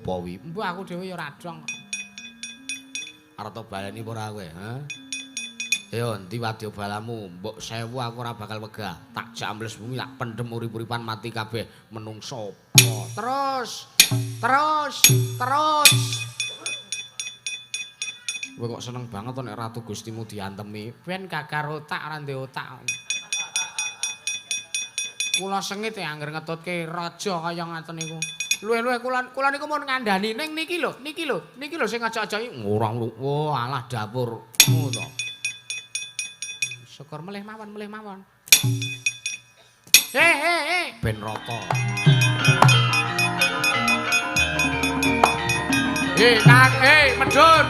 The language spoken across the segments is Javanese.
Apa wi? Mbuh aku dhewe ya ora dong. Arep tok baleni apa ora kowe, ha? Ayo endi wadyabalamu? Mbok sewu aku ora bakal wegah. Tak jak ambles bumi, tak pendem urip-uripan mati kabeh menungso. Terus, terus, terus. Kowe kok seneng banget to nek Ratu Gustimu diantemi. Ben gagar otak ora ndek otak. Kula sengit ya angger ngetutke raja kaya ngaten niku. Luwih-luwih kula niku mun ngandani ning niki lho, niki lho, niki lho sing aja-aja ora wah alah dapurmu to. Syukur melih mawon, melih mawon. He he he, ben rata. He Kang, he medhun.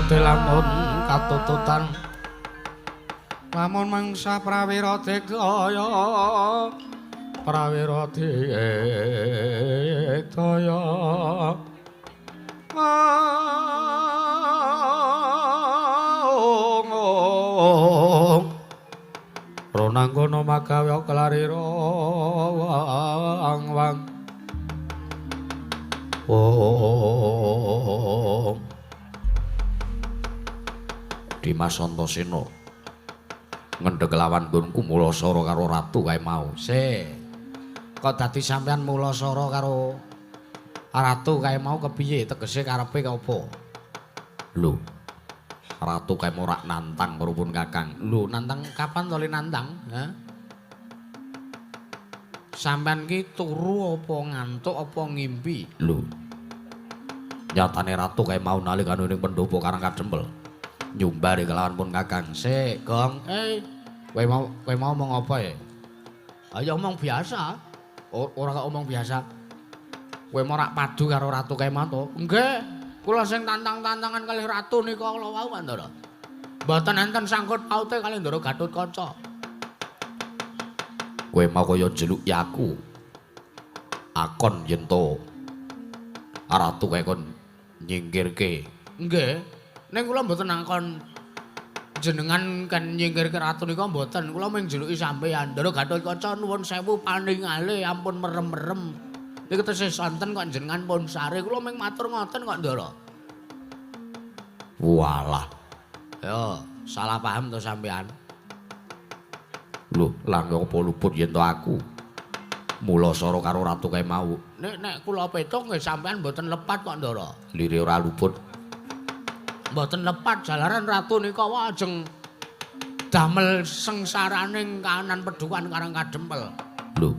Lamun katututan lamun mangsa prawira digdaya prawira digdaya ronangkono magawe kelarira wang wang om. Dimas Antasena ngendheg lawan nggonku mulasara karo ratu kae mau. Se. Kok dadi sampean mulasara karo ratu kae mau kepiye? Tegese karepe apa? Lho. Ratu kae mau rak nantang karo pun Kakang. Lho, nantang kapan to le nantang? Ha? Sampean ki turu apa ngantuk apa ngimpi? Lho. Nyatane ratu kae mau nalikane ning pendopo Karang Kadempel. Nyumbari kelawan pun Kakang. Sik, Gong. Kowe mau omong apa ya? Ayo omong biasa. Ora kok omong biasa. Kowe mau rak padu karo ratu kae mau to? Nggih. Kula sing tantang-tantangan kalih ratu nika kula wau, Pak Ndara. Mboten enten sangkut paute kalih Ndara Gatotkaca. Kowe mau kaya njeluki aku. Akon yen to ratu kae kon nyingkirke. Nggih. Ning kula mboten angkon jenengan kan nyingkirke ratu nika mboten. Kula mung njeluki sampeyan. Ndara Gatotkaca nuwun sewu paningale ampun merem-merem. Niku tesih sonten kok jenengan pun sare. Kula mung matur ngoten kok Ndara. Walah. Yo, salah paham to sampeyan. Lho, lah ngopo luput yen to aku? Mulasara karo ratu kae mau. Nek kula petung nggih sampeyan mboten lepat kok Ndara. Lire ora luput. Mboten lepat jalaran ratu nika ajeng damel sengsaraning kahanan pedukan Karang Kadempel. Lho,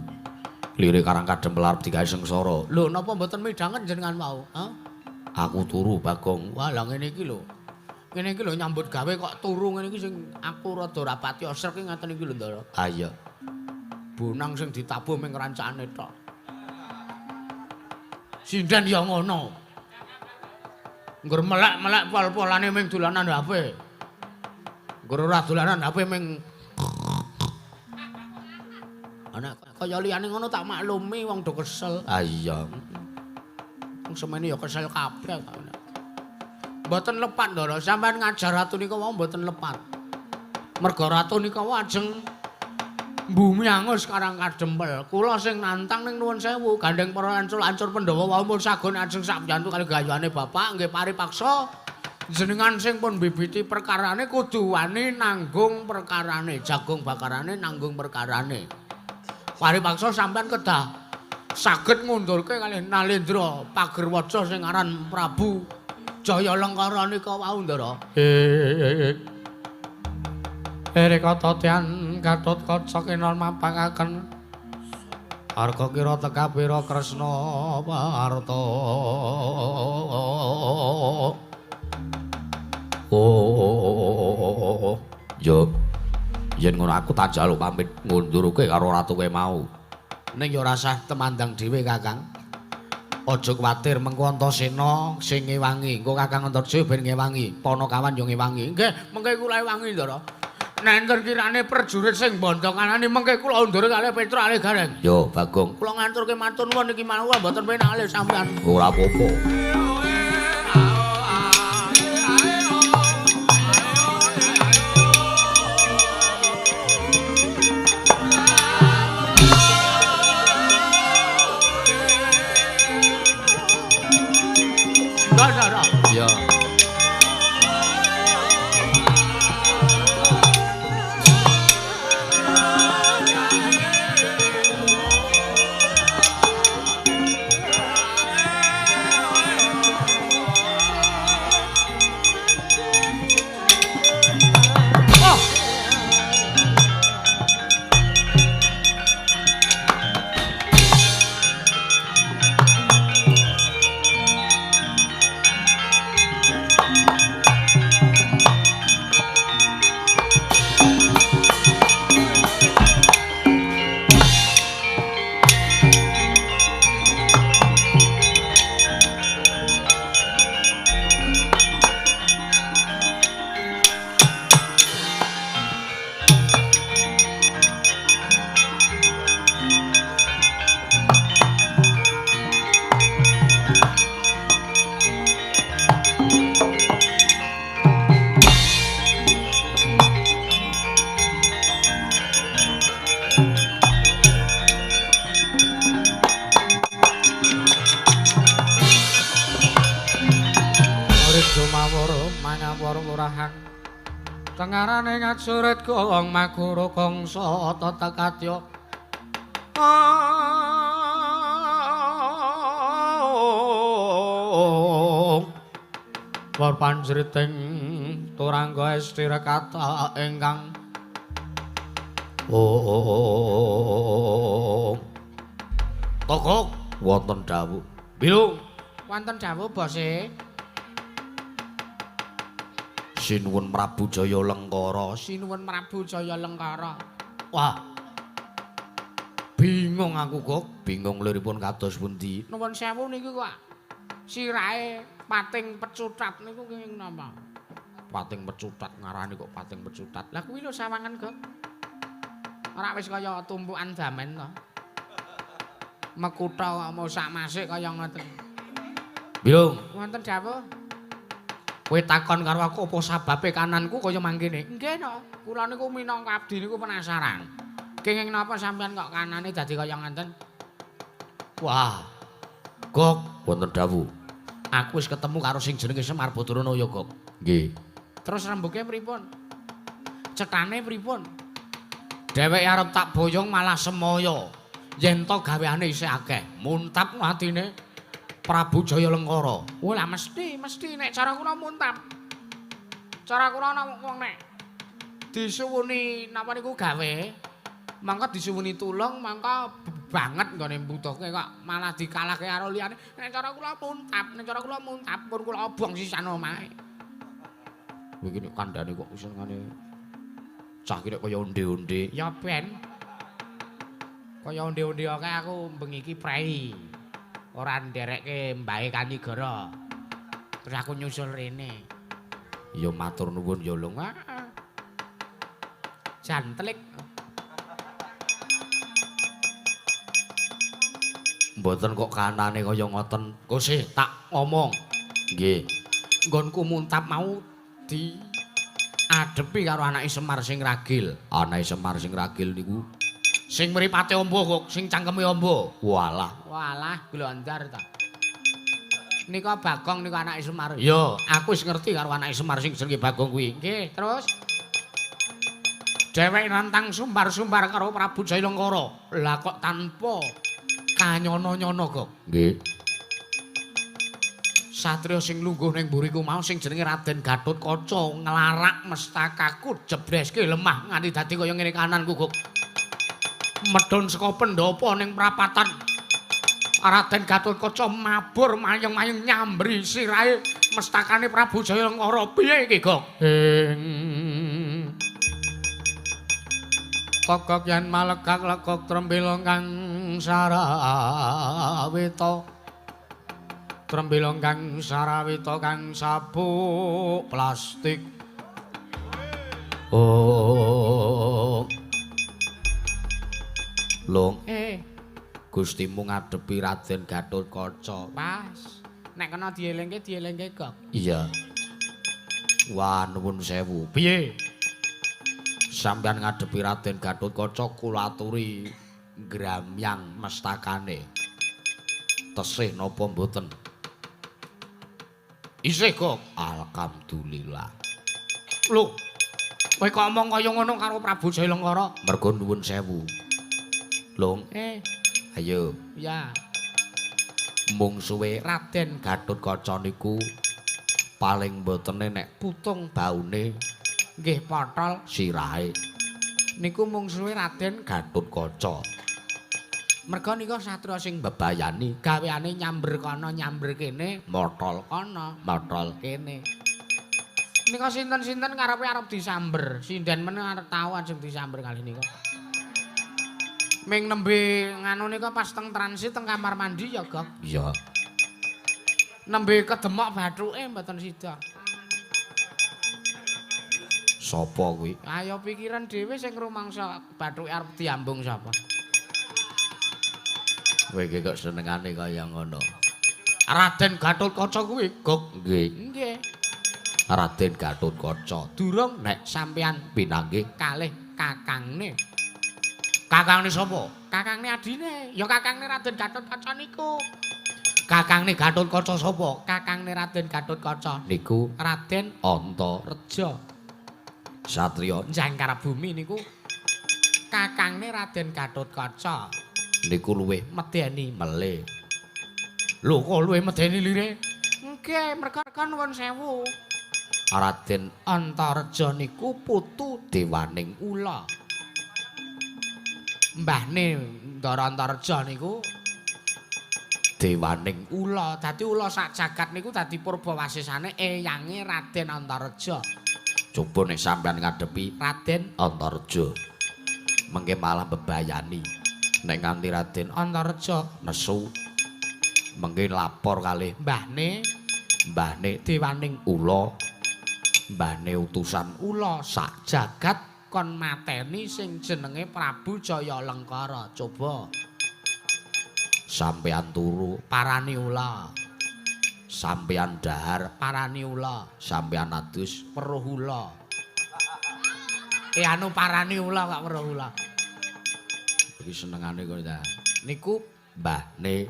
lire Karang Kadempel arep digawe sengsara. Lho, napa mboten midhanget jenengan wau? Ha? Aku turu, Bagong. Wah, lah ngene iki lho. Ngene iki lho nyambut gawe kok turu ngene iki sing aku rada ora pati osrek iki ngaten iki lho, Ndara. Ha iya. Bonang sing ditabuh ming rancane tok. Sinden ya ngono. Ngger melek-melek pol-polane ming dolanan HP. Ngger ora dolanan HP ming anak kaya liyane ngono tak maklumi wong do kesel. Ah iya. Wong semene ya kesel kabeh kok. Mboten lepat Ndara, sampean ngajar ratu nika wau mboten lepat. Merga ratu nika wau ajeng bumi angus Karang Kadempel. Kula sing nantang ning nuwun sewu, gandeng para ancur-ancur Pandhawa wau pun sagon ajeng sakpiyantu kali gayane bapak nggih paripaksa jenengan sing pun bibiti perkarane kudu wani nanggung perkarane, jagung bakarane nanggung perkarane. Paripaksa sampean kedah Saged ngundurke kalih Nalendra Pagerwaca sing aran Prabu Jaya Lengkara nika wau, Ndara. Reka tatian Gatotkaca kinon mapangaken arga kira tekapira Kresna Parta. Oh, yo yen ngono aku tak njaluk pamit ngundurke karo ratu kowe mau. Ning yo rasah temandang dhewe, Kakang. Aja kuwatir mengko Antasena sing ngewangi. Engko Kakang Antarja ben ngewangi, Panakawan yo ngewangi. Nggih, mengke kula ewangi, Ndara. Nek enten kirane prajurit sing bondo kanane mengke kula undur kalih Petruk kalih Gareng. Yo, Bagong. Kula ngaturke matur nuwun iki mawon mboten penak kalih sampean. Ora apa-apa. Ya. Tengarane ngajurit gong maguru gongsa tetekadya. War panjriting turangga esti rekata ingkang Tokok wonten dawuh. Bilung wonten dawuh bose. Sinuwun Prabu Jaya Lengkara, sinuwun Prabu Jaya Lengkara. Wah. Bingung aku kok, bingung liripun kados pundi. Nuwun sewu niku kok sirahe pating pecutat niku kenging napa? Pating pecutat ngarani kok pating pecutat. Lah kuwi lho sawangan kok. Ora wis kaya tumpukan damen to. Mekutha kok mau sak masik kaya ngoten. Bilung, wonten dawuh. Kowe takon karo aku apa sababe kananku kaya mangkene? Nggih no, kula niku minangka abdi niku penasaran. Kenging napa sampean kok kanane dadi kaya ngenten? Wah. Gok, wonten dawuh. Aku wis ketemu karo sing jenenge Semar Badarana ya, Gok. Nggih. Terus rembuke pripun? Cetane pripun? Dheweke arep tak boyong malah semaya. Yen to gaweane isih akeh, muntap atine Prabu Jaya Lengkara. Wah, lah mesti nek cara kula muntap. Cara kula ana wong nek disuwuni napa niku gawe, mangka disuwuni tulung, mangka banget nggone mbutuhke kok malah dikalahke karo liyane. Nek cara kula muntap, nek cara kula muntap pun kula obong sisan omahe. Kowe iki nek kandhane kok senengane cah iki nek kaya onde-onde. Ya ben. Kaya onde-onde akeh aku bengi iki prei. Ora nderekke mbahe Kanigara. Terus aku nyusul rene. Ya matur nuwun ya Lung. Jantlik. Mboten kok kanane kaya ngoten. Kose tak ngomong. Nggih. Nggonku muntap mau di adepi karo anake Semar sing ragil. Anake Semar sing ragil niku sing mripate amba kok, sing cangkeme amba. Walah, walah glondar ta. Nika Bagong nika anake Semar. Ya, aku wis ngerti karo anake Semar sing jenenge Bagong kuwi. Nggih, terus dheweke nantang sumbar-sumbar karo Prabu Jayalengkara. Lah kok tanpa Kanyono-nyono kok. Nggih. Satriya sing lungguh ning mburi ku mau sing jenenge Raden Gatotkaca nglarak mestakaku jebreske lemah nganti dadi kaya ngene kananku kok. Medhun saka pendhapa ning prapatan. Raden Gatotkaca mabur mayeng-mayeng nyambri sirahe mestakane Prabu Jayalengkara. Piye iki, Gok? Ing Kokok yen malegak lekok trembila kang sarawita. Trembila kang sarawita kang sabuk plastik. Oh. Long. Gustimu ngadepi Raden Gatotkaca. Pas. Nek kena dielingke dielingke, Gok. Iya. Wah, nuwun sewu. Piye? Sampeyan ngadepi Raden Gatotkaca kula aturi ngramyang mestakane. Tesih napa mboten? Isih, Gok. Alhamdulillah. Lho. Kowe kok omong kaya ngono karo Prabu Jayalengkara? Mergo nuwun sewu. Long. Ayo. Ya. Mungsuhe Raden Gatotkaca niku paling mbotene nek putung baune nggih potol sirahe. Niku mungsuhe Raden Gatotkaca. Merga nika satriya sing bebayani gaweane nyamber kono nyamber kene, motol kono, motol kene. Nika sinten-sinten karepe arep disamber, sinden men arep tau ajeng disamber kali nika. Ming nembe nganu nika pas teng transit teng kamar mandi ya, Gok. Iya. Nembe kedemok bathuke mboten sida. Sapa kuwi? Ayo pikiran dhewe sing rumangsa bathuke arep diambung sapa. Kowe iki kok senengane kaya ngono. Raden Gatotkaca kuwi, Gok. Nggih. Nggih. Raden Gatotkaca durung nek sampeyan pinanggih kalih kakangne. Kakangne sapa? Kakangne adine. Ya kakangne Raden Gatotkaca niku. Kakangne Gatotkaca sapa? Kakangne Raden Gatotkaca niku Raden Antareja. Satriya Jangkar Bumi niku kakangne Raden Gatotkaca. Niku luwih medeni mele. Lho kok luwih medeni lire? Nggih, merga nuwun sewu. Raden Antareja niku putu dewaning ula. Mbahne Ndara Antareja niku dewaning ula. Dadi ula sak jagat niku dadi purbawasisane eyange Raden Antareja. Coba nek sampean ngadepi Raden Antareja, mengke malah bebayani. Nek nganti Raden Antareja nesu, mengke lapor kalih mbahne, mbahne dewaning ula, mbahne utusan ula sak jagat kon mateni sing jenenge Prabu Jayalengkara. Coba sampean turu parani ula, sampean dahar parani ula, sampean adus weruh ula. Anu parani ula kok weruh ula. Iki senengane kok ta. Niku mbahne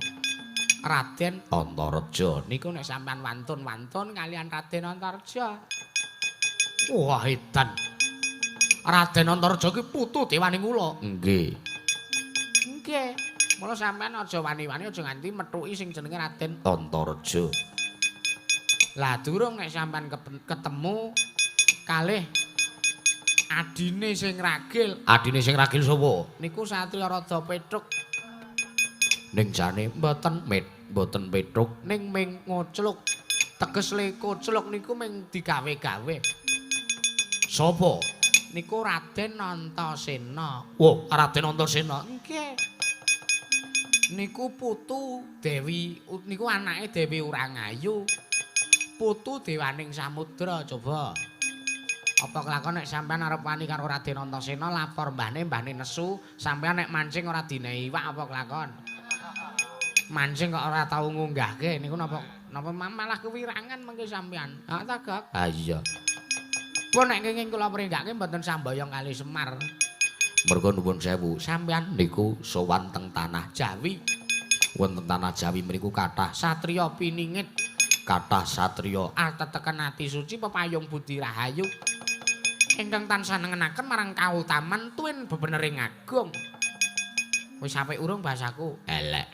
Raden Antareja niku nek sampean wantun-wantun kalian Raden Antareja. Wah, edan. Raden Antareja ki putu dewaning ula. Nggih. Nggih. Mula sampean aja wani-wani aja nganti methuki sing jenenge Raden Antareja. Lah durung nek sampean ketemu kalih adine sing ragil. Adine sing ragil sapa? Niku satriya rada petruk. Ning jane mboten mboten petruk ning ming ngocluk. Teges le kocluk niku ming digawe-gawe. Sapa? Niku Raden Antasena. Wah, Raden Antasena. Nggih. Niku putu Dewi, niku anake Dewi Urangayu. Putu dewaning samudra, coba. Apa kelakon nek sampean arep wani karo Raden Antasena lapor mbahne, mbahne nesu, sampean nek mancing ora dinehi iwak apa kelakon? Mancing kok ora tau ngunggahke niku napa napa malah kewirangan mengke sampean. Ha ta, Gok? Ha iya. Pun nek kenging kula pringgake mboten sambayang kali Semar. Merga nuwun sewu, sampean niku sowan teng tanah Jawi. Wonten tanah Jawi mriku kathah satriya piningit, kathah satriya ateteken ati suci pepayung budi rahayu. Ingkang tansah nengenaken marang kautaman tuwin bebenering agung. Wis apik urung bahasaku? Elek.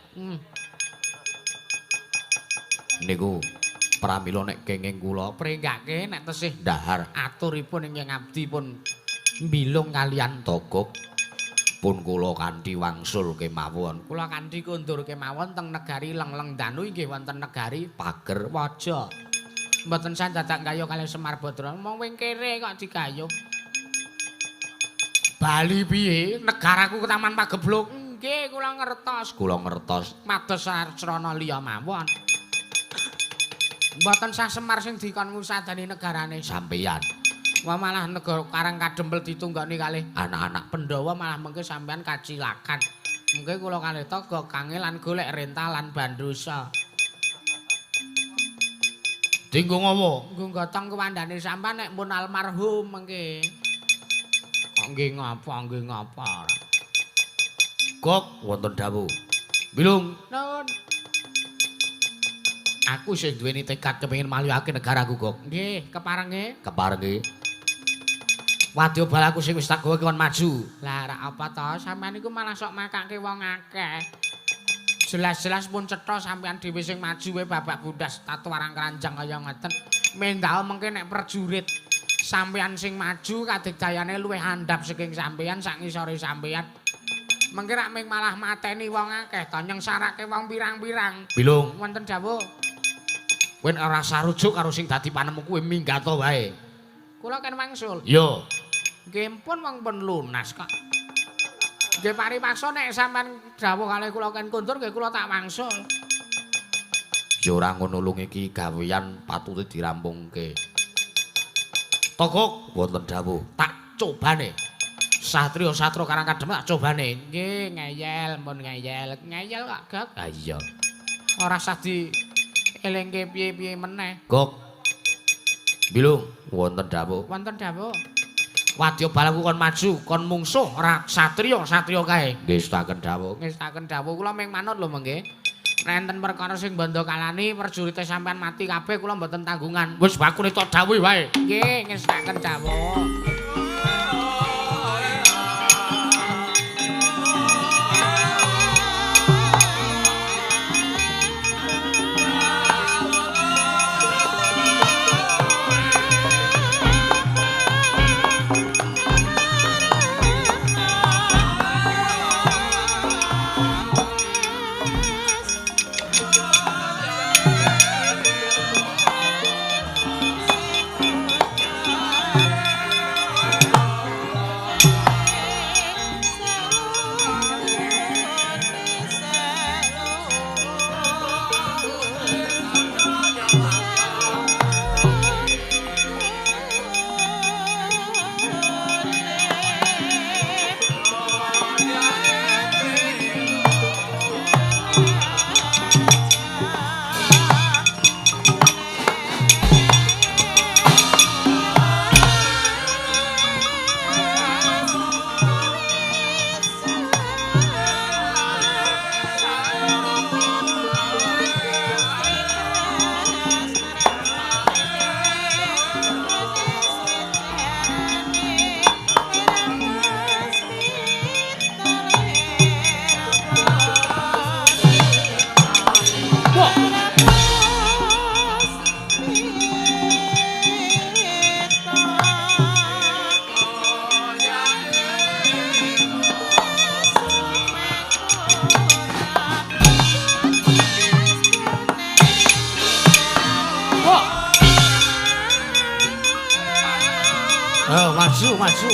Niku pramila nek kenging kula pringgake nek tesih dhahar aturipun ingkang abdi pun mbilung kalian Togog pun kula kanthi wangsul kemawon. Kula kanthi kondur kemawon teng negari Lengleng Danu inggih wonten negari Pager Waja. Mboten sah dadak gayuh kalih Semar Badra. Mong wing kere kok digayuh. Bali piye? Negaraku ke Taman Pagebluk. Nggih, kula ngertos. Kula ngertos. Mados srana liya mawon. Mboten sah Semar sing dikon ngusadani negarane sampeyan. Wah malah negara Karang Kadempel ditunggoni kalih anak-anak Pandhawa malah mengke sampeyan kacilakan. Mengke kula kalih Togog kangelan golek rentah lan bandosa. Dinggo ngopo? Nggo gotong kewandane sampean nek pun almarhum mengke. Kok nggih ngapa nggih ngapa. Gok wonten dawuh. Bilung. Nuwun. Aku sing duweni tekad kepengin malihake negaraku, Gok. Nggih, keparenge? Keparenge. Wadya balaku sing wis tak gawa kon maju. Lah rak apa to? Sampeyan iku malah sok makake wong akeh. Jelas-jelas pun cetha sampeyan dhewe sing maju wae babak bundas tatu warang keranjang kaya ngeten. Mendal mengke nek prajurit sampeyan sing maju kadigdayane luwih andhap saking sampeyan sak ngisore sampeyan. Mengke rak ming malah mateni wong akeh to nyengsarake wong pirang-pirang. Bilung, wonten dawuh. Kowe ora sarujuk karo sing dadi panemu kuwi minggat wae. Kula kan wangsul. Iya. Nggih pun wong pun lunas kok. Nggih paripaksa nek sampean dawuh kalih kula kan kondur nggih kula tak wangsul. Ya ora ngono lung iki gawean patute dirampungke. Togog wonten dawuh, tak cobane. Satria-satria Karang Kadempel tak cobane. Nggih ngeyel pun ngeyel. Ngeyel kok, Gok. Ha iya. Ora sah di elingke piye-piye meneh. Gok. Bilung wonten dawuh. Wonten dawuh. Wadya balaku kon maju, kon mungsuh ora satriya-satriya kae. Ngestaken dawuh. Ngestaken dawuh kula ming manut lho mengke. Nek enten perkara sing bandha kalani prajurite sampean mati kabeh kula mboten tanggungan. Wis bakune tok dawuh wae. Nggih, ngestaken dawuh. Maju, maju.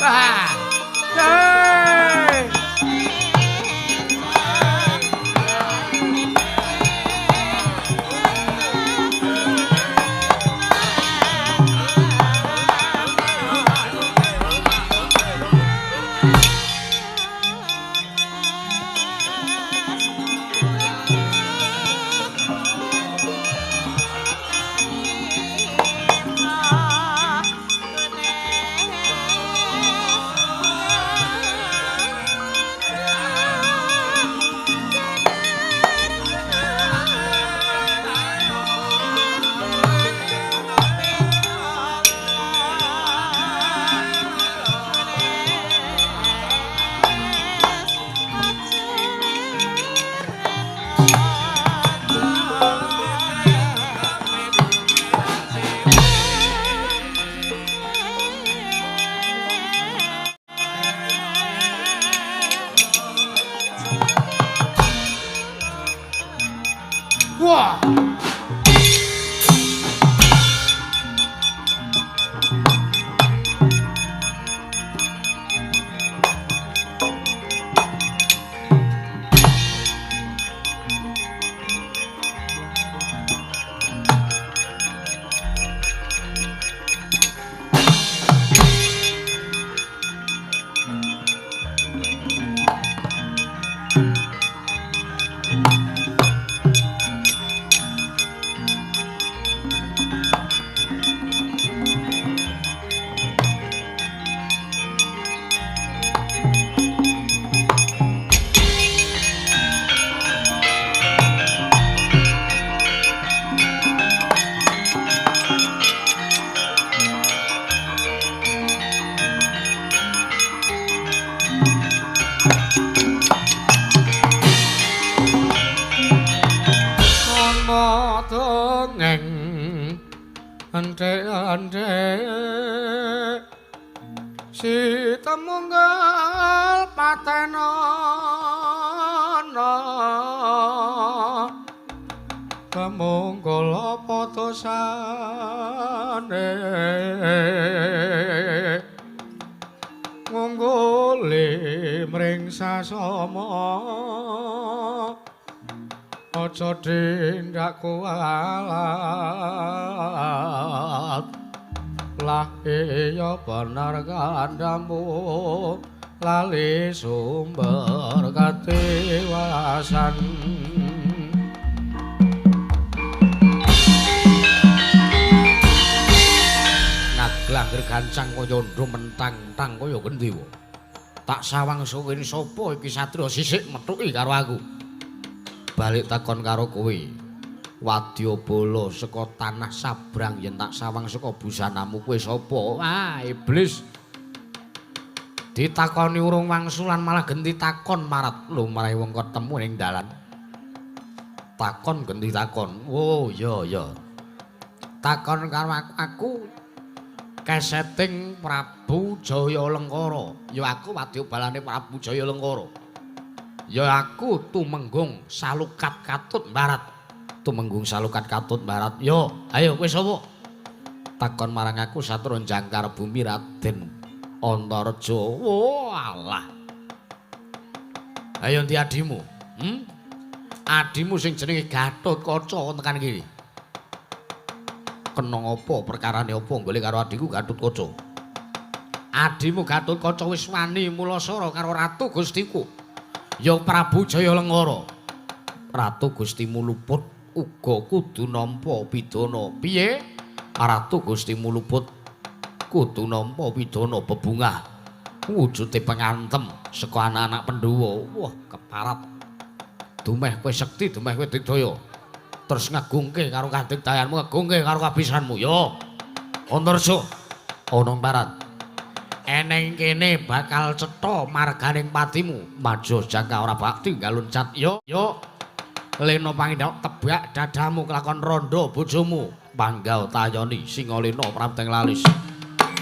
Hey! Wah. Andhe-andhe si temunggal patenana temunggal apa dosane ngunggule mring sasama aja tindak kualat lah iya bener kandhamu lali sumber katiwasan. Naglang gregancang kaya ndro mentang-tang kaya gendhewa. Tak sawang suwene sapa iki satriya sisik methuki karo aku. Balik takon karo kowe. Wadyabala saka tanah sabrang yen tak sawang saka busanamu kowe sapa? Wah, iblis. Ditakoni urung wangsulan malah genti takon marat lumrahe wong ketemu ning dalan. Takon genti takon. Oh, iya iya. Takon karo aku keseting Prabu Jaya Lengkara. Ya aku wadyabalane Prabu Jaya Lengkara. Ya aku Tumenggung Salukat Katut Barat. Tumenggung Salukat Katut Barat. Yo, ayo kowe sapa? Takon marang aku satro jangkar bumi Raden Antareja. Oh, alah. Ayo endi adimu? Hmm? Adimu sing jenenge Gatotkaca tekan kene. Kena apa perkarane apa nggone karo adhiku Gatotkaca? Adimu Gatotkaca wis wani mulasara karo Ratu Gustiku. Ya Prabu Jaya Lengkara. Ratu Gustimu luput uga kudu nampa pidana. Piye? Ratu Gustimu luput kudu nampa pidana bebungah. Wujude pengantem saka anak-anak Pandhawa. Wah, keparat. Dumeh kowe sekti, dumeh kowe digdaya. Terus ngagungke karo kadigdayanmu, ngagungke karo kabisanmu. Yo. Antareja ana parat. Eneng kene bakal cetha marganing patimu. Maja jangka ora bakti galuncat. Yo, yo. Lena pangindhak tebak dadamu kelakon rondo bojomu. Panggau tayoni Singalena prapteng lalis.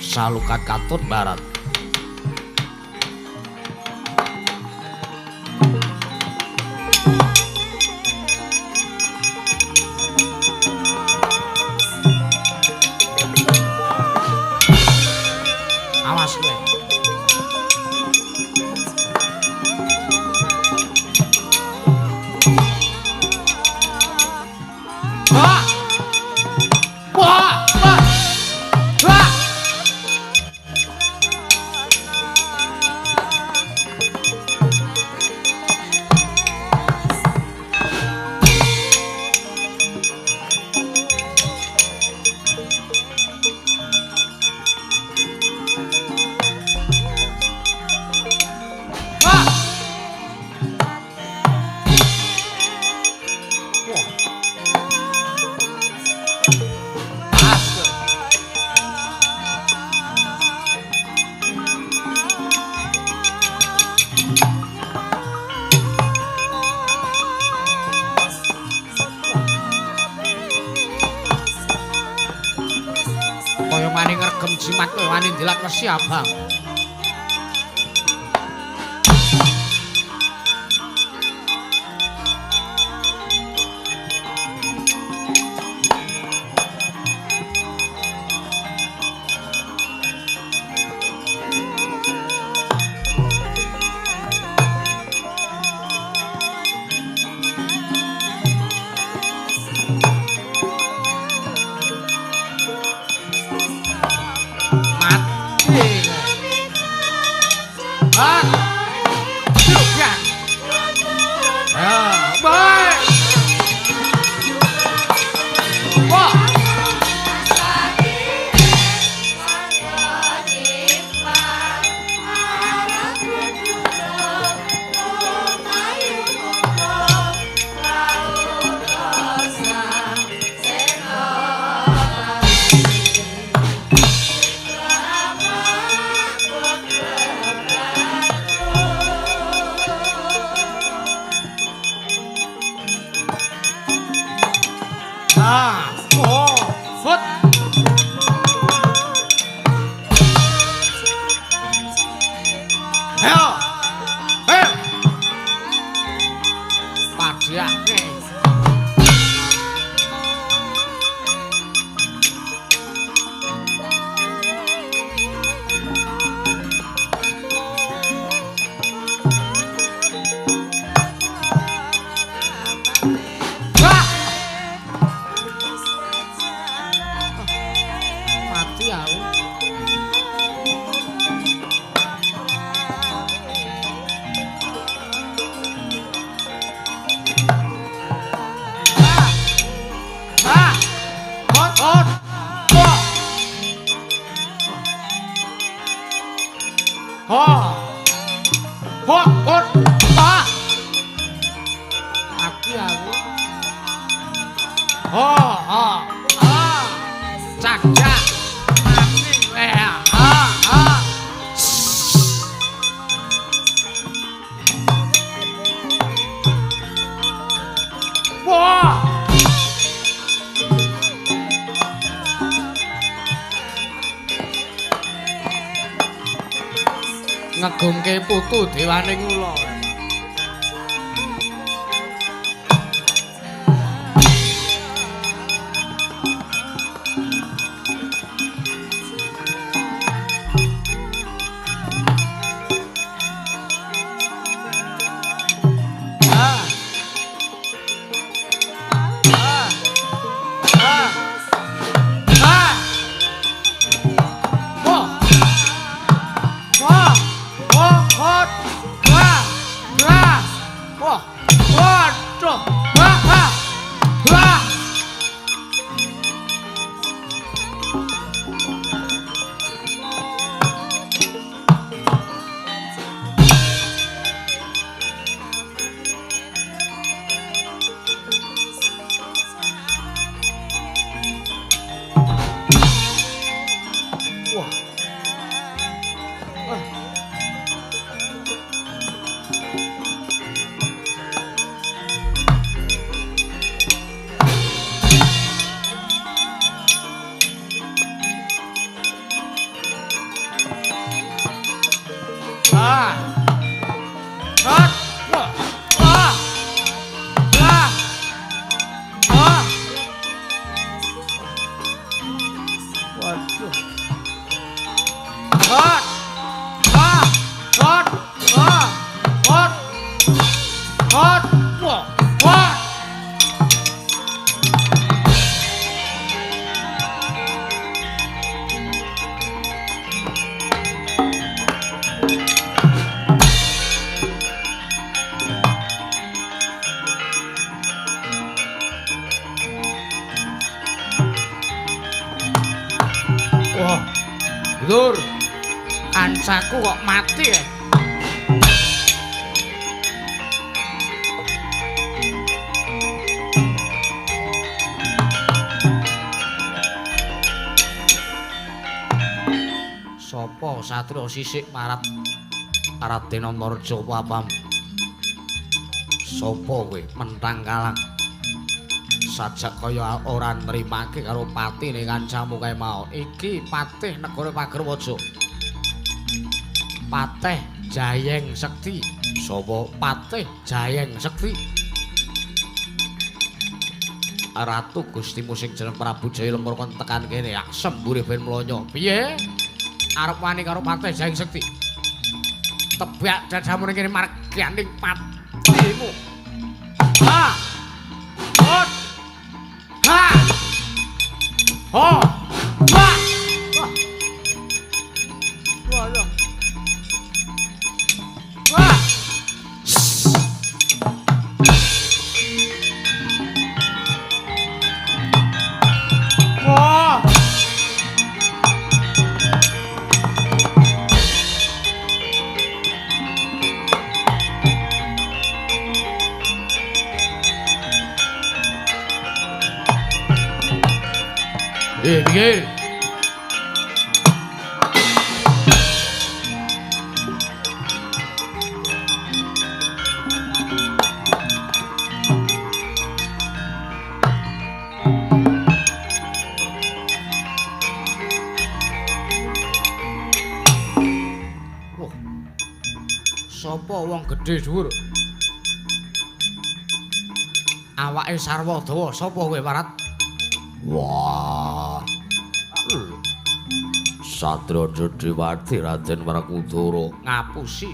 Salukat Katut Barat. Awas kowe. Wah. Wah, wah. Wah. Wah. Wah. Asik. Kaya wani ngregem jimat kaya wani ndilat wesi abang. Mati. Ah. Juga. Ah, baik. Wah. Ah, oh, fut. Ayo. Ayo. Padhake. Wah. Mati aku. Ah. Ah. Hot, hot. Wah. Oh. Hot, hot. Ah. Mati aku. Oh, oh. Ah. Cak-cak. Mati kowe. Ah, ah. Wah. Ngegungke putu dewane kula. Ah. Ah. Ah. Ah. Wah. Wah. Wah, hot. Wah. Wah. Wah. Waduh. Wah, wah. Wah. Wah. Wah. Ah. Hot. Wah. Wah. Wah. Wah. Waduh. Hot. Wah. Wah, lur, kancaku kok mati ya? Sopo satria sisik marat Raden Antareja apa? Sopo kowe mentang kalang? Sajak kaya ora nrimake karo patine kancamu kae mau. Iki patih negara Pagerwaja. Patih Jayeng Sekti. Sapa? Patih Jayeng Sekti. Ratu Gustimu sing jeneng Prabu Jaya Lengkara kon tekan kene ya sembure ben mlonyo. Piye? Arep wani karo Patih Jayeng Sekti. Tebak dadamu ning kene marganing patimu. Ha! Hot! Ha! Ho! Ha! Wah! Wah! Wah! Wah! Pinggir. Wah. Sapa wong gedhe dhuwur? Awake sarwa dawa, sapa kowe, Parat? Wah. Satria Jodhewati Raden Werkudara ngapusi.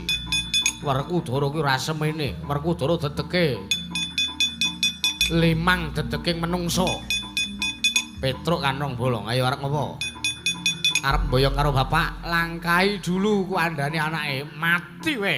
Werkudara kuwi ora semene, Werkudara dedeke limang dedeking menungsa. Petruk kanong bolong, ayo arep ngopo? Arep mboyong karo bapak, langkai dulu kuandane anake, mati we.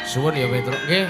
Suwun ya Petruk nggih.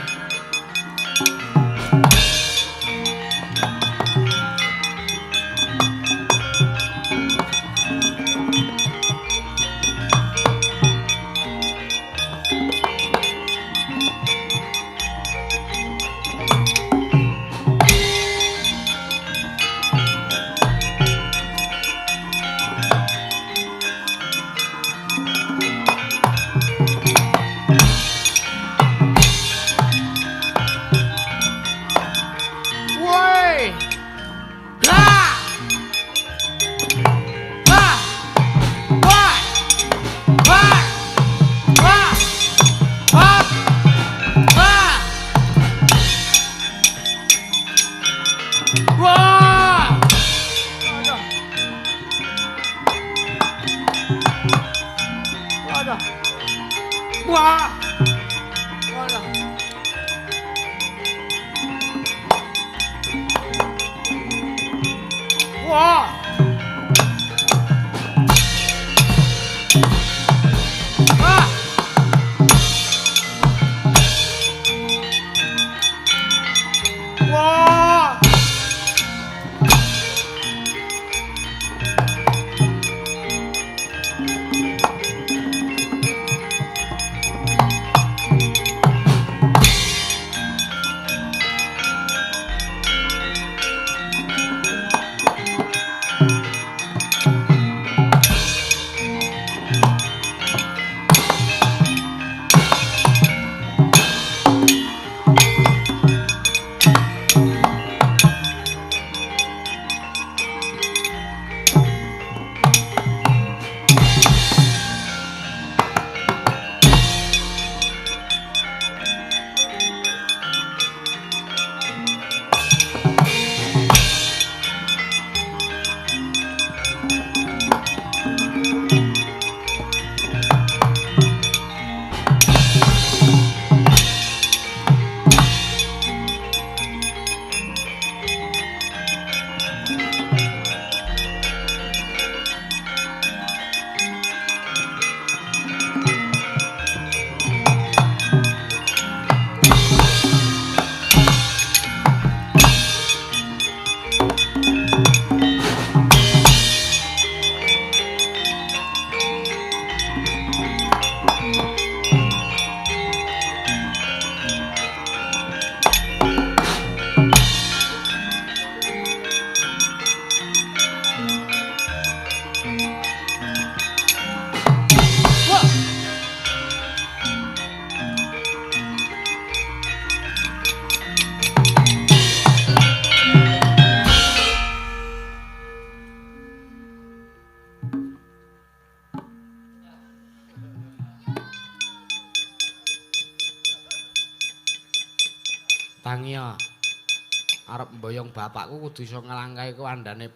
Wah. Walah. Wah. Wah. Wah. Tangiya arep mboyong bapakku kudu iso nglangkahi kuwandane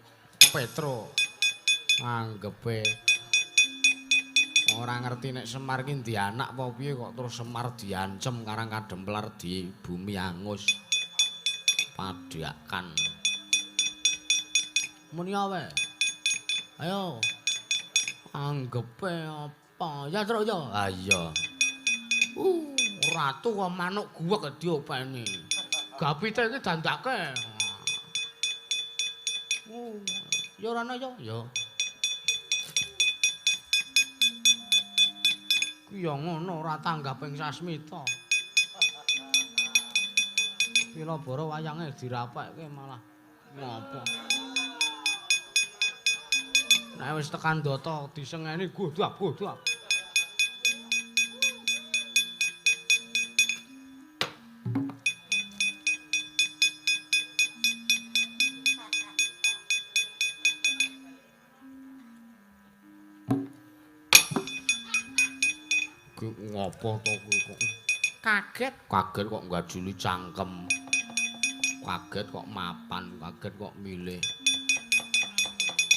Petro. Anggepe ora ngerti nek Semar ki ndi anak apa piye kok terus Semar diancem karang kademplar di bumi angus. Padhakan. Muni awe. Ayo. Anggepe apa? Ya Truk ya. Ha iya. Ratu kok manuk guwek diopeni. Gapite iki dandake. Ya ora ana ya. Ya. Ku ya ngono ora tanggaping sasmita. Pilabara wayange dirapekke malah ngopo. Nek wis tekan data disengeni godhap-godhap. Ngopo to kuwi kok kaget, kaget kok nggajuli cangkem. Kaget kok mapan, kaget kok milih.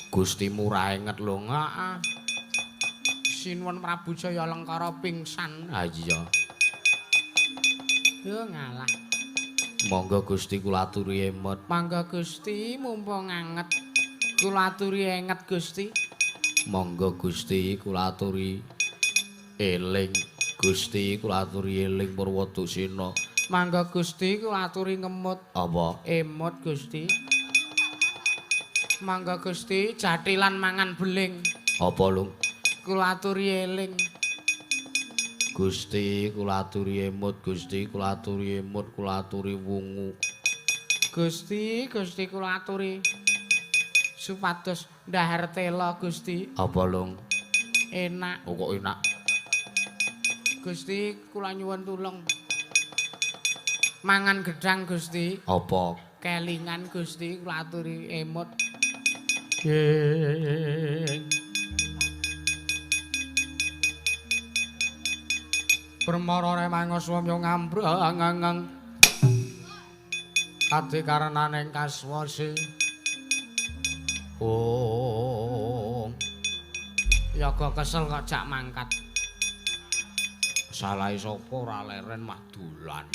Gusti murah inget lho, heeh. Sinuwun Prabu Jaya Lengkara pingsan. Ha iya. Yo ngalah. Monggo Gusti kula aturi emot. Mangga Gusti mumpung anget. Kula aturi enget Gusti. Monggo Gusti kula aturi eling. Gusti kula aturi eling Purwadusena. Mangga Gusti kula aturi ngemut. Apa? Emot Gusti. Mangga Gusti jathilan mangan beling. Apa lung? Kula aturi eling. Gusti kula aturi emut, Gusti kula aturi emut, kula aturi wungu. Gusti, Gusti kula aturi supados ndahar tela Gusti. Apa lung? Enak. Oh kok enak. Gusti kula nyuwun tulung. Mangan gedhang Gusti. Apa? Kelingan Gusti kula aturi emut. Ing Permara remangos wong yo ngambrang adi karenaning kaswasi. Oh. Yaga kesel kok jak mangkat. Salahe sapa ora leren mah dolan.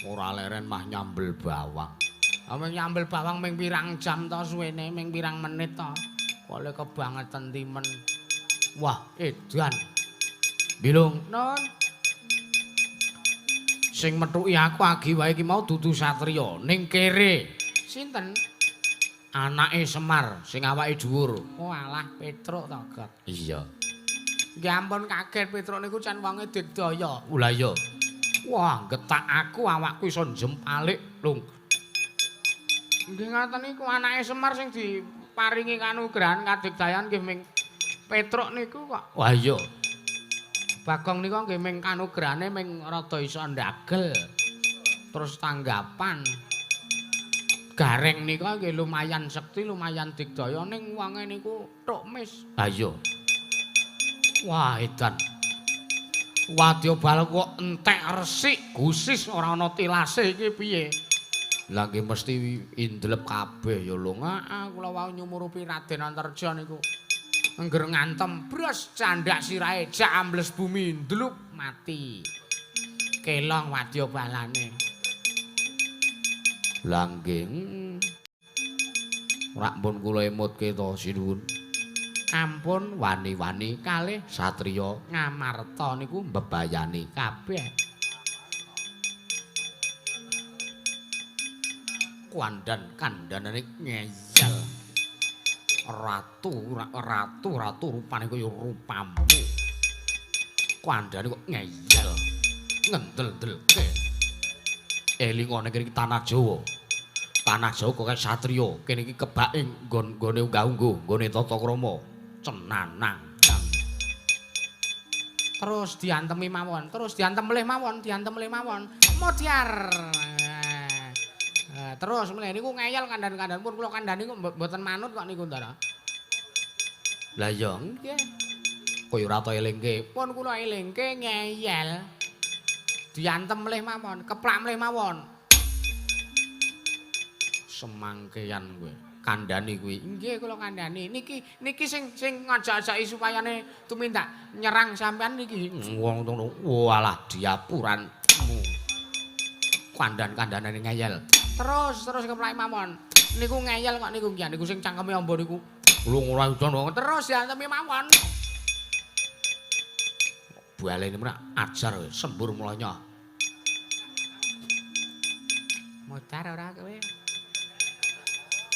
Ora leren mah nyambel bawang. Ming nyambel bawang ming pirang jam to suwene, ming pirang menit to. Kok le kebangetan timen. Wah, edan. Bilung, Non. Sing methuki aku agi wae iki mau dudu satriya ning kere. Sinten? Anake Semar sing awake dhuwur. Oh alah, Petruk to, Got. Iya. Nggih ampun kaget, Petruk niku can wonge digdaya. Lah iya. Wah, getak aku awakku iso njempalik, Lung. Nggih ngoten niku anake Semar sing diparingi kanugrahan kadigdayan nggih ming Petruk niku kok. Wah iya. Bagong niku nggih ming kanugrahane ming rada iso ndagel. Terus tanggapan. Gareng niku nggih lumayan sekti, lumayan digdaya ning wonge niku tuk mis. Ha iya. Wah, edan. Wadya bal kok entek resik, gusis ora ana tilase iki piye? Lah nggih mesti indlep kabeh ya lho. Heeh, kula wau nyumurupi Raden Antarja niku. Angger ngantem, bros candak sirahe, jak ambles bumi, ndlup mati. Kelong wadya balane. Lah nggih. Rak pun kula emutke to sinuwun. Ampun wani-wani kalih satriya Ngamarta niku mbebayani kabeh. Kuandan kandhanane ngeyel. Ratu ratu ratu rupane kaya rupamu. Kandhane kok ngeyel. Ngendel-ndelke. Elingane kene iki tanah Jawa. Tanah Jawa kok kaya satriya. Kene iki kebake nggon-nggone unggah-ungguh, nggone tata krama. Cenanang. Terus diantemi mawon, terus diantem melih mawon, diantem melih mawon. Modyar. Terus mulih niku ngeyel kandhan-kandhan pun kula kandhani kok mboten manut kok niku Ndara. Lah iya nggih. Kaya ora ta elingke. Pun kula elingke ngeyel. Diantem melih mawon, keplak melih mawon. Semangkean kowe. Kandhani kuwi. Nggih kula kandhani. Niki niki sing sing ngajak-ajaki supayane tumindak nyerang sampean niki. Wong ngono. Walah diapuranmu. Kandhan-kandhanane ngeyel. Terus terus keplaki mawon. Niku ngeyel kok niku nggih niku sing cangkeme amba niku. Lho ora iso. Terus diantemi mawon. Balene menak ajar sembur mulanya. Modar ora kowe.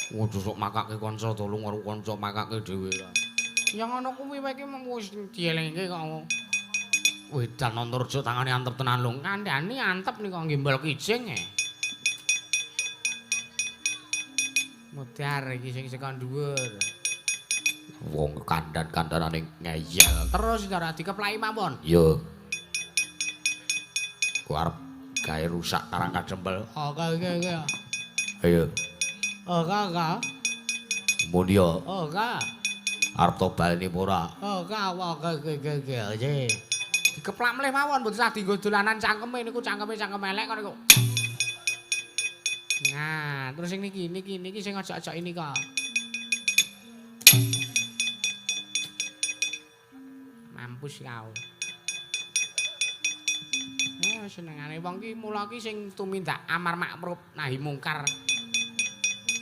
Ojo sok makake kanca to lu karo kanca makake dhewe. Ya ngono kuwi wae iki mung wis dielingke kok. Wedan Antarja tangane antep tenan lho. Kandhani antep niku nggembol kijing e. Modar iki sing saka dhuwur. Wong kandhan-kandhanane ngeyel. Terus ora dikeplaki mawon. Iya. Ku arep gawe rusak Karang Kadempel. Oke oke oke. Ayo. Oke oke. Muni ya. Oke. Arep to baleni apa ora? Oke oke oke oke oke. Dikeplak melih mawon mboten usah dienggo dolanan cangkeme niku cangkeme cangkem elek kok niku. Nah, terus sing niki niki niki sing ajak-ajak ini kok. Mampus kau. Senengane wong ki mula ki sing tumindak amar makruf nahi mungkar.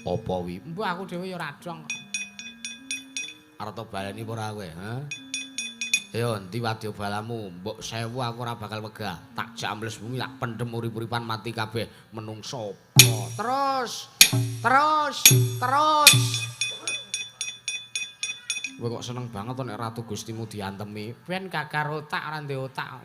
Apa wi? Mbah aku dhewe ya ora dong. Arep to baleni apa ora kowe, ha? Ayo endi wadya balamu? Mbok sewu aku ora bakal wegah. Tak jak ambles bumi tak pendem urip-uripan mati kabeh menungso. Terus terus terus. Kowe kok seneng banget to nek Ratu Gustimu diantemi. Ben gagar otak ora ndek otak.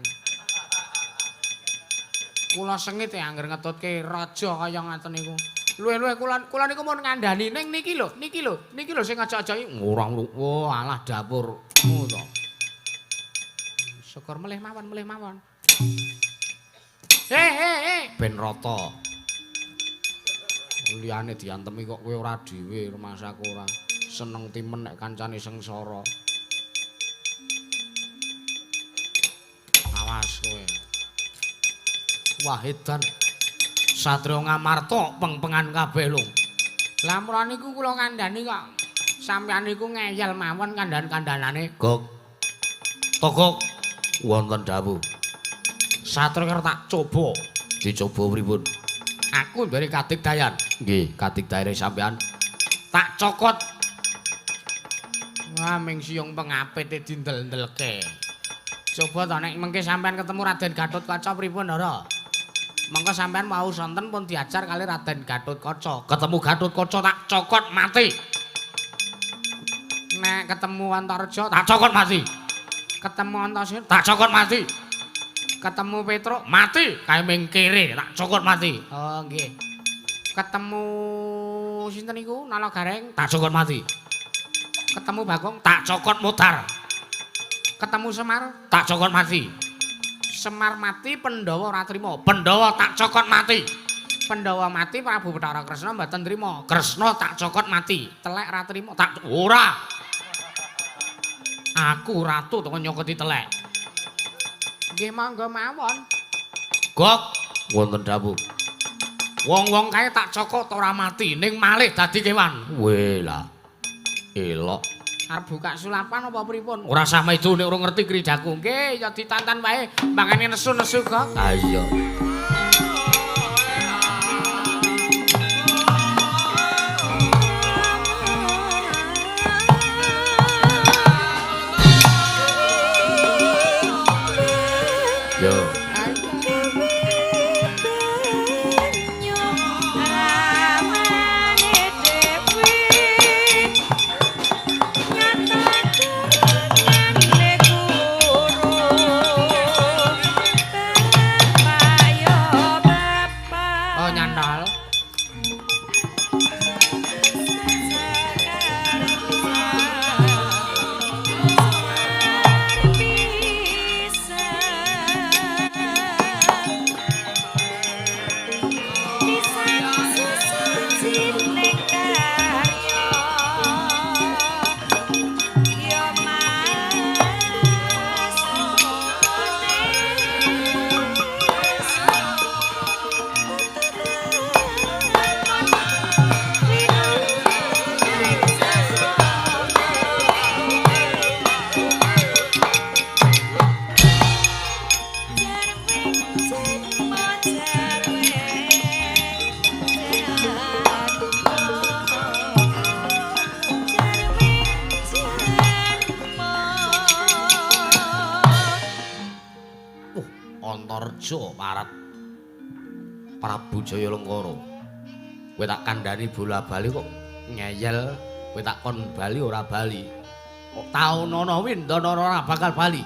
Kula sengit ya angger ngetutke raja kaya ngaten niku. Luwih-luwih kula kula niku mun ngandani ning niki lho, niki lho, niki lho sing ajak-ajaki ora wah alah dapurmu to. Syukur melih mawon, melih mawon. He he he, ben rata. Liyane diantemi kok kowe ora dhewe rumasaku ora. Seneng timen nek kancane sengsara. Awas kowe. Wah edan. Satria Ngamarta peng-pengan kabeh lho. Lah mula niku kula kandhani kok sampeyan niku ngeyel mawon kandhan-kandhanane. Gok. Togok wonten dawuh. Satria karo tak coba. Dicoba pripun? Aku duwe kadigdayan. Nggih, kadigdayane sampean. Tak cokot. Wah, ming siyung pengapite dindel-ndelke. Coba to nek mengke sampean ketemu Raden Gatotkaca pripun, Ndara? Mengko sampean mau sonten pun diajar kali Raden Gatotkaca. Ketemu Gatotkaca tak cokot mati. Nek ketemu Antareja tak cokot mati. Ketemu Antasena tak cokot mati. Ketemu Petruk mati. Kae ming kere tak cokot mati. Oh, nggih. Ketemu sinten niku? Nala Gareng tak cokot mati. Ketemu Bagong tak cokot mutar. Ketemu Semar tak cokot mati. Semar mati Pandhawa ora trima. Pandhawa tak cokot mati. Pandhawa mati Prabu Bathara Kresna mboten trima. Kresna tak cokot mati. Telek ora trima. Tak ora. Aku ratu to nyokoti telek. Nggih monggo mawon. Gok wonten dawuh. Wong-wong kae tak cokot ora mati ning malih dadi kewan. Weh lah. Elok. Arep buka sulapan apa pripun? Ora sah maido nek ora ngerti kridaku. Nggih, ya ditantan wae. Mangane nesu-nesu kok. Ha iya. Yo. Antarja parat Prabu Jayalengkara. Kowe tak kandhani bola-bali kok ngeyel, kowe tak kon bali ora bali. Kok taunana windana ora bakal bali.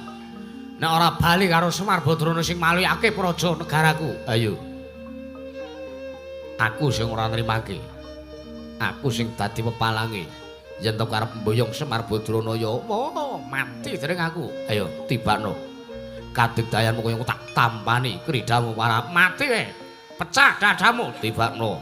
Nek ora bali karo Semar Badrana sing malihake praja negaraku. Ayo. Aku sing ora nrimake. Aku sing dadi pepalange. Yen to karep mboyong Semar Badrana ya oh, mati dereng aku. Ayo tibakno. Kadigdayanmu kaya tak tampani kridamu para mati we. Pecah dadamu tibakno.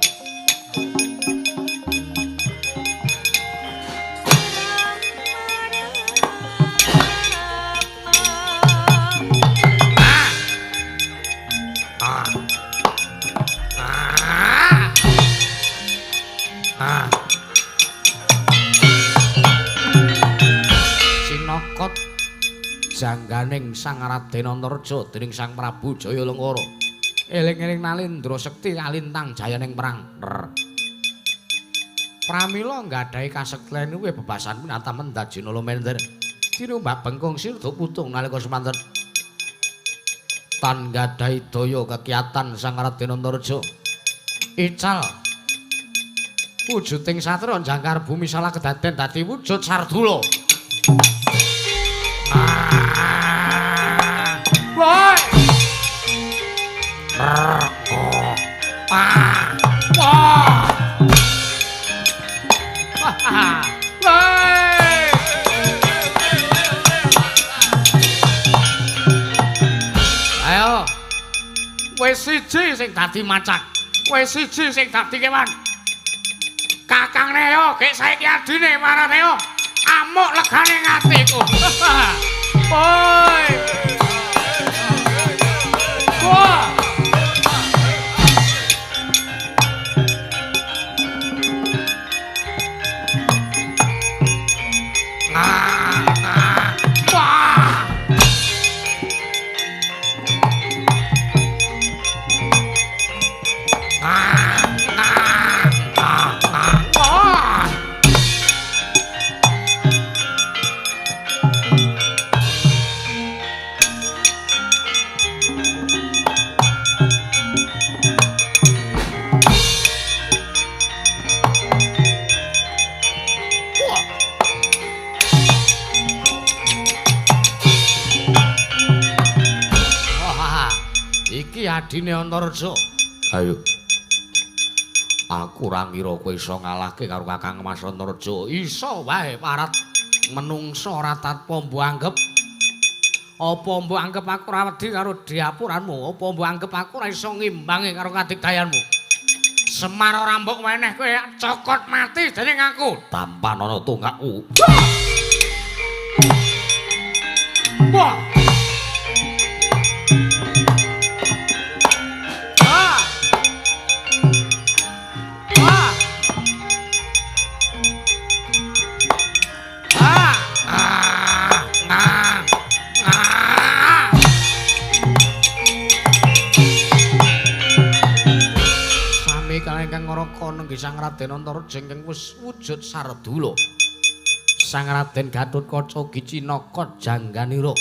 Sinokot jangganing Sang Raden Antarja dening Sang Prabu Jayalengkara. Eling-eling nalindra sekti kalintang jayaning perang. Pramila nggadahi kasekten kuwi bebasan winata mendhat jinala mender. Tinumbak bengkung sirda putung nalika semanten. Tan nggadahi daya kekiatan Sang Raden Antarja. Ical wujuding satria jangkar bumi salah kedaden dadi wujud sardula. Woi. Wah. Woi. Ayo. Wis siji sing dadi macan. Wis siji sing dadi kewan. Kakangne yo, gek saiki adine marane yo. Amuk legane atiku. Woi. Wah. Wah. adine Antareja. Ayo. Aku ora ngira kowe iso ngalahke karo Kakang Mas Antareja. Iso wae parat menungsa ora tanpa mbok anggep. Apa mbok anggep aku ora wedi karo diapuranmu? Apa mbok anggep aku ora iso ngimbangi karo kadigdayanmu? Semar ora mbok weneh kowe cokot mati dening aku. Tampan ana tunggakku. Wah. Ah. Ah. Ah. Ah. Ah. Sami kaliyan ingkang ngraka nenggih Sang Raden Antareja ingkang wis wujud sardula. Sang Raden Gatotkaca ugi cinaka jangganira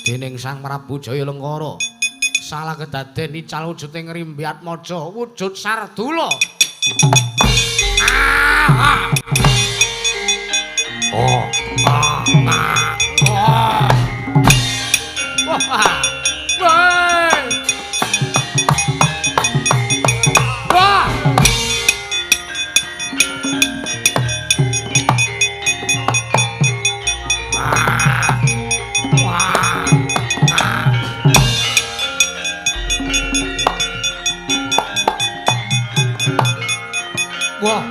dening Sang Prabu Jayalengkara. Salah kedaden ical wujuding Ngrimbi Atmaja wujud sardula. Ah. Oh. Ah. Ah. Oh. Wah. Woi. Wah. Wah.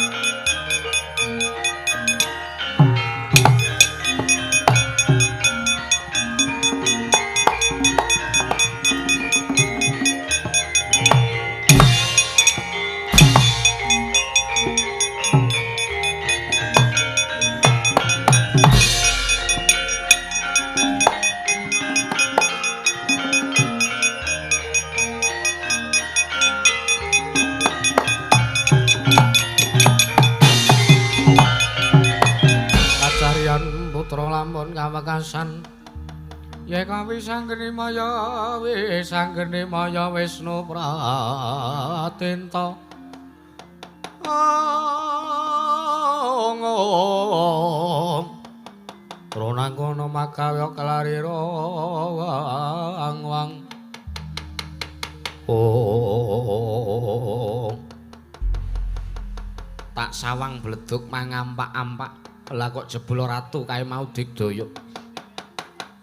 Kawekasan ya kawi sanggeni maya wis sanggeni maya Wisnu Pratenta. Ong Tronangkono makawya kelarira wang wang. Oh. Tak sawang bleduk mangampak-ampak. Lah kok jebul ratu kae mau digdaya.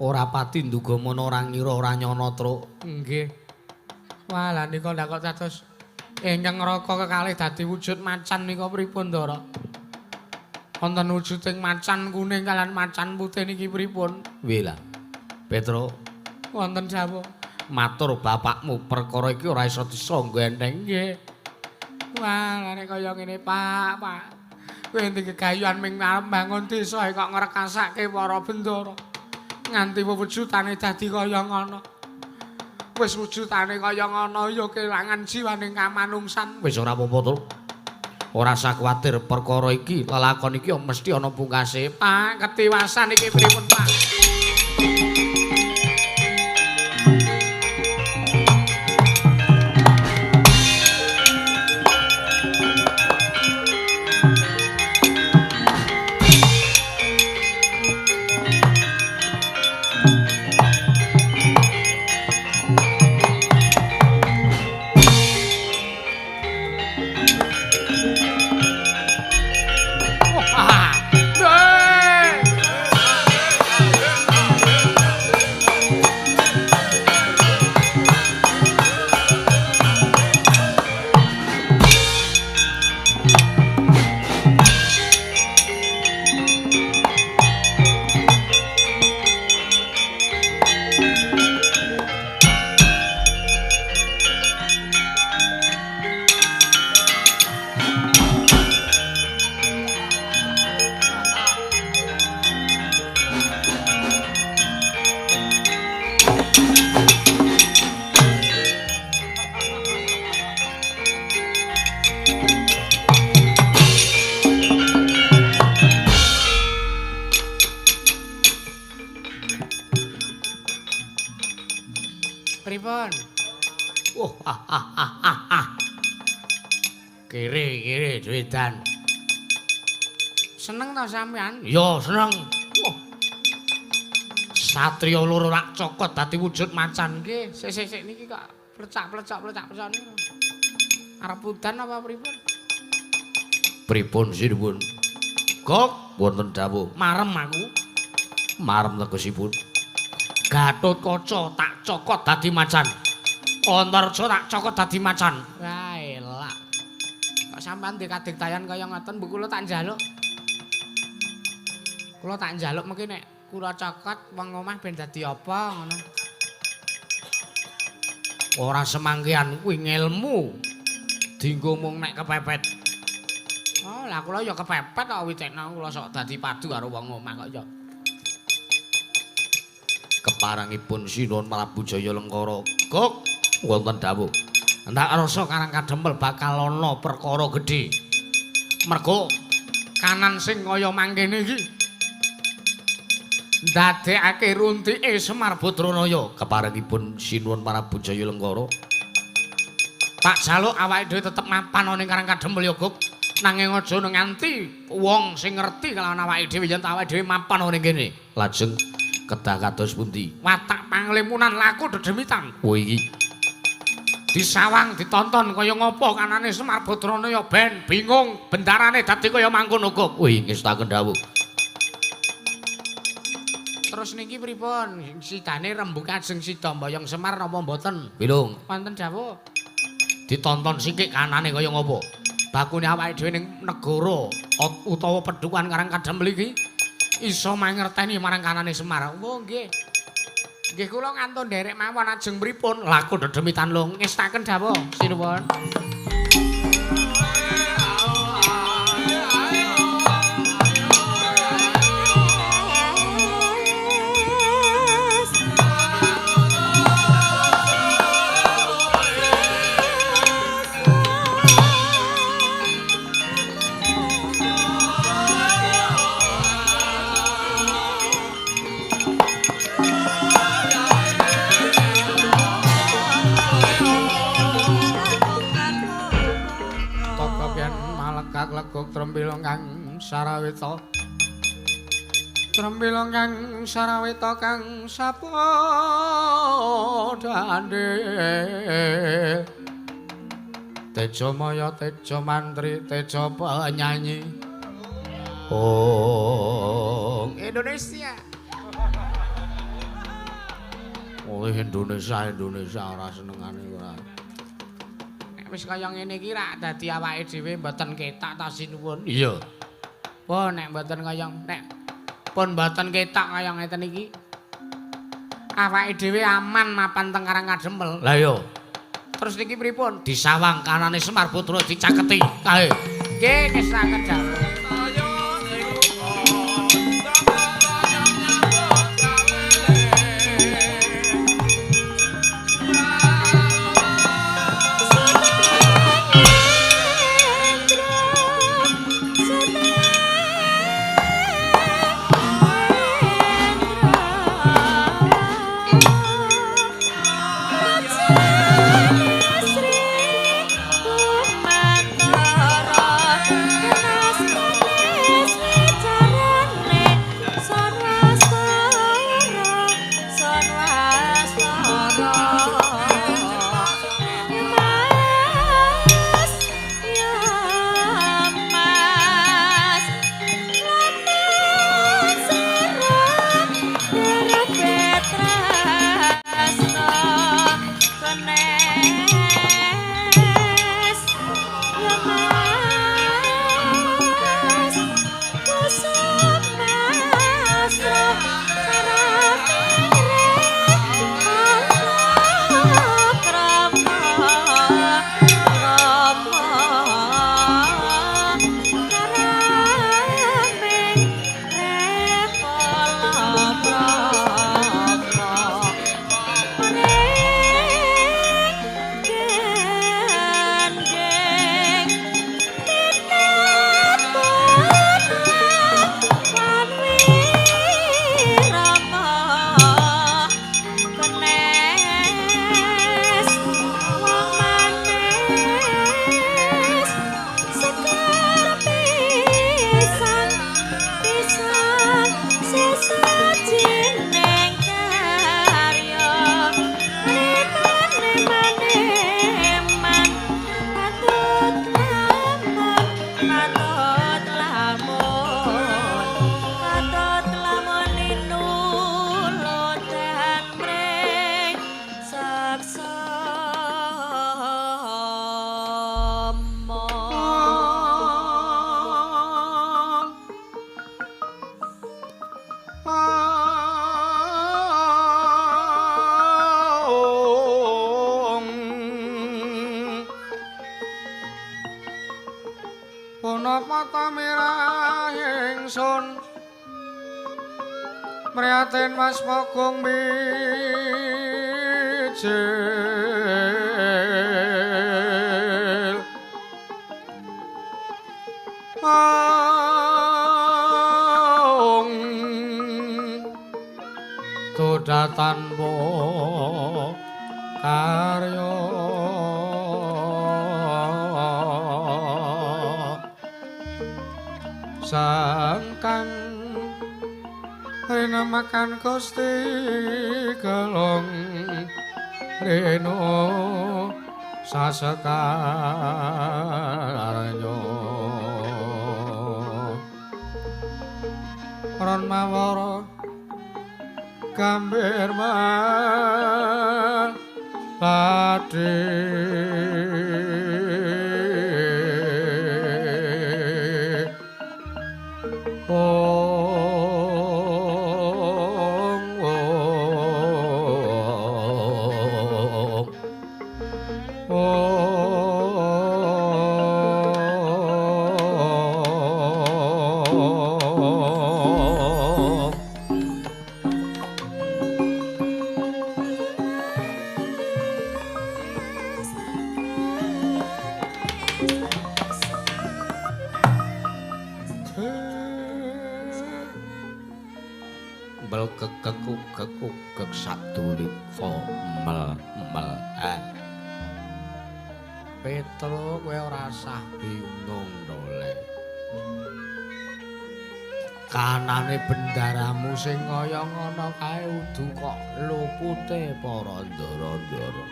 Ora pati nduga mono ora ngira ora nyana truk. Nggih. Wah, lha nika ndak kok dados ingkang ngraka kekalih dadi wujud macan nika pripun, Ndara? Wonten wujuding macan kuning kaliyan macan putih niki pripun? Wih lah. Petro, wonten sapa? Matur bapakmu perkara iki ora iso disangga enteng. Nggih. Wah, lha nek kaya ngene, Pak, Pak. Kowe endi gegayuhan ming arep bangun desa kok ngrekasake para bendara. Nganti wujudane dadi kaya ngono. Wis wujudane kaya ngono ya kelangan jiwane kamanungsan. Wis ora apa-apa, Truk. Ora usah kuwatir perkara iki, lelakon iki mesti ana pungkase. Pak, ketiwasan iki pripun, Pak? Pripun? Oh, ah, ah, ah, ah, ah. Kiri, kiri, duitan. Seneng ta sampean? Ya, seneng. Wah. Satria loro rak cokot dadi wujud macan nggih. Sik sik sik niki kok Plecak-plecak plecak-plecak niku. Arep udan apa pripun? Pripun sinuwun? Gok wonten dawuh. Marem aku. Marem tegesipun. Gatotkaca tak cokot dadi macan. Antarja tak cokot dadi macan. Wah elak. Kok sampean ndek kadigdayan kaya ngoten mbok kula tak njaluk. Kula tak njaluk mengki nek kula cokot wong omah ben dadi apa ngono. Ora semangkian kuwi ngelmu. Dinggo mung nek kepepet. Oh, lah kula ya kepepet kok witekno kula sok dadi padu karo wong omah kok ya. Keparangipun Sinuwun Prabu Jaya Lengkara. Gok wonten dawuh. Entak rasa Karang Kadempel bakal ana perkara gedhe. Mergo kanan sing kaya mangkene iki ndadekake runtike Semar Badranaya. Keparengipun Sinuwun Prabu Jaya Lengkara. Tak jaluk awake dhewe tetep mapan ana ing Karang Kadempel ya, Gok. Nanging aja nganti wong sing ngerti kelawan awake dhewe yen awake dhewe mapan ana ing kene. Lajeng kedah kados pundi? Watak panglimunan laku dedemitan. Oh iki disawang ditonton kaya ngopo kanane Semar Badranaya ben bingung bendarane dadi kaya mangkono, Gok. Wih, ngestaken dawuh. Terus niki pripun? Sidane rembug ajeng sida mboyong Semar napa mboten? Bilung. Wonten dawuh. Ditonton sikik kanane kaya ngopo? Bakune awake dhewe ning negara utawa pedukuhan Karang Kadempel iki iso mangerteni marang kanane Semar. Oh nggih. Nggih kula ngantun nderek mawon ajeng pripun? Laku dedemitan lho ngestaken dawuh sinuwun. Legok trembila kang saraweta. Trembila kang saraweta kang sapadane. Teja maya teja mantri teja penyanyi. Oh, Indonesia. Oh, Indonesia Indonesia ora senengane ora. Wis kaya ngene iki rak dadi awake dhewe mboten ketak ta sinuwun. Iya. Pun nek mboten kaya nek pun mboten ketak kaya ngeten iki awake dhewe aman mapan teng Karang Kadempel. Lah iya. Terus niki pripun? Disawang kanane Semar Putra dicaketi kae. Nggih, ngesaken dawuh. Sesajining karya Prihatin Mas Pogong mijil. Ong toda tanpa karya sangkang rinemakan Gusti gelong reno sasekarnya ron mawara gambir melati. Kekuk sadulika mel mel. Petro kowe ora usah bingung dole. Kanane bendaramu sing kaya ngono kae udu kok lupute para ndara-ndara.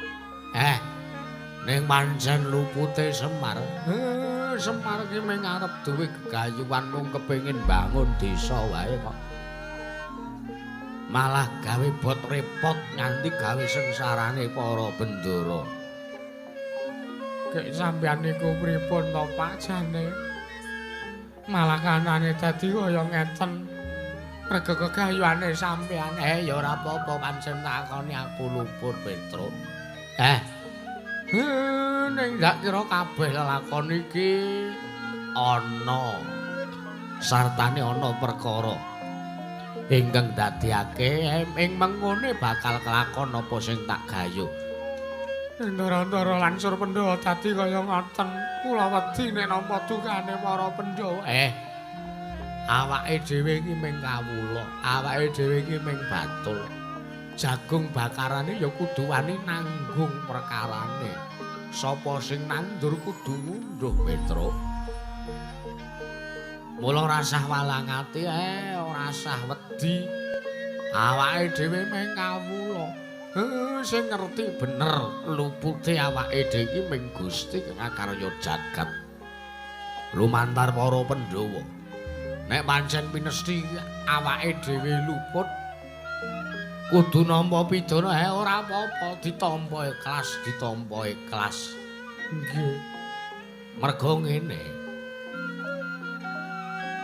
Ning pancen lupute Semar. Semar ki mung arep duwe gegayuhan mung kepengin bangun desa wae kok. Malah gawe bot repot nganti gawe sengsarane para bendara. Gek sampeyan niku pripun to Pak jane? Malah kanane dadi kaya ngeten. Rega kegayuhane sampeyan. Ya ora apa-apa pancen takoni aku luput Petro. Ning ndak kira kabeh lelakon iki ana sartane ana perkara ingkang dadekake ing mengkone bakal kelakon apa sing tak gayuh. Ndara-ndara lan sur Pandhawa dadi kaya ngoten. Kula wedi nek nampa dukane para Pandhawa. Awake dhewe iki mung kawula, awake dhewe iki mung batul. Jagung bakarane ya kudu wani nanggung perkarane. Sapa sing nandur kudu ngunduh Petro. Mula ora usah walang ati, ora usah wedi. Awake dhewe mung kawula. Sing ngerti bener lupute awake dhewe iki mung Gusti ngakarya jagat. Lumantar para Pandhawa. Nek pancen pinesti awake dhewe luput kudu nampa pidana, ora apa-apa, ditampa ikhlas, ditampa ikhlas. Nggih. Mergo ngene.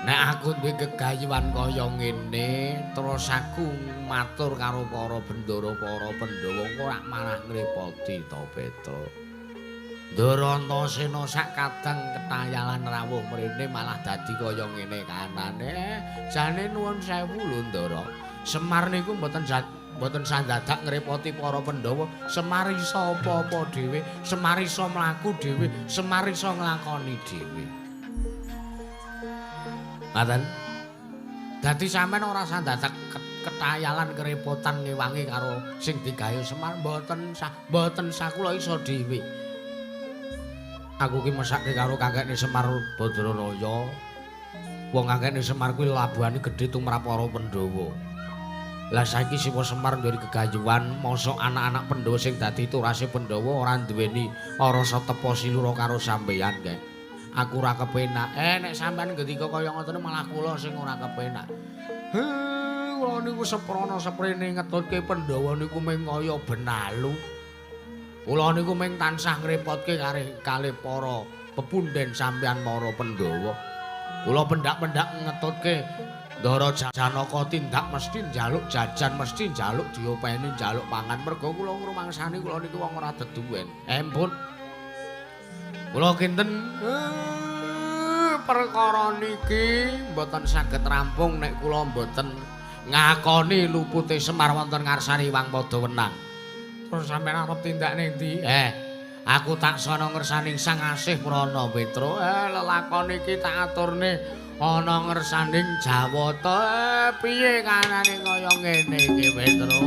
Nek aku duwe gegayuhan kaya ngene, terus aku matur karo para bendara, para Pandhawa engko ora malah ngrepoti to, Petro. Ndara Antasena sak kadang ketayalan rawuh mrene malah dadi kaya ngene kanane. Jane nuwun sewu lho, Ndara. Semar niku mboten sandadak ngrepoti para Pandhawa. Semar iso apa-apa dhewe, Semar iso mlaku dhewe, Semar iso nglakoni dhewe. Ngaten. Dadi sampean ora sandadak ketayalan kerepotan ngewangi karo sing digawe Semar, mboten sah, mboten sah, kula iso dhewe. Aku ki mesake karo kakekne Semar Badraraya. Wong kakekne Semar kuwi labuhane gedhe tumrap para Pandhawa. Lah saiki siwa Semar duweni gegayuhan, mosok anak-anak Pandhawa sing dadi turase Pandhawa ora duweni rasa tepa silura karo sampeyan kae. Aku ora kepenak. Nek sampean ngendika kaya ngoten malah kula sing ora kepenak. Kula niku seprana seprene ngetutke Pandhawa niku mung kaya benalu. Kula niku mung tansah ngrepotke kalih para pepundhen sampeyan para Pandhawa. Kula pendak-pendak ngetutke Ndara Janaka tindak mesti njaluk jajan, mesti njaluk diopeni, njaluk pangan. Mergo kula ngrumangsani kula niku wong ora deduwen. Empun. Kula kinten perkara niki mboten saged rampung nek kula mboten Ngakoni lupute Semar wonten ngarsane Hyang Padawenang. Terus sampeyan arep tindak ning ndi? Aku tak sono ngersaning Sang Asih Prana, Petro. Lelakon iki tak aturne ana ngersaning Jawata. Piye kanane kaya ngene iki, Petro?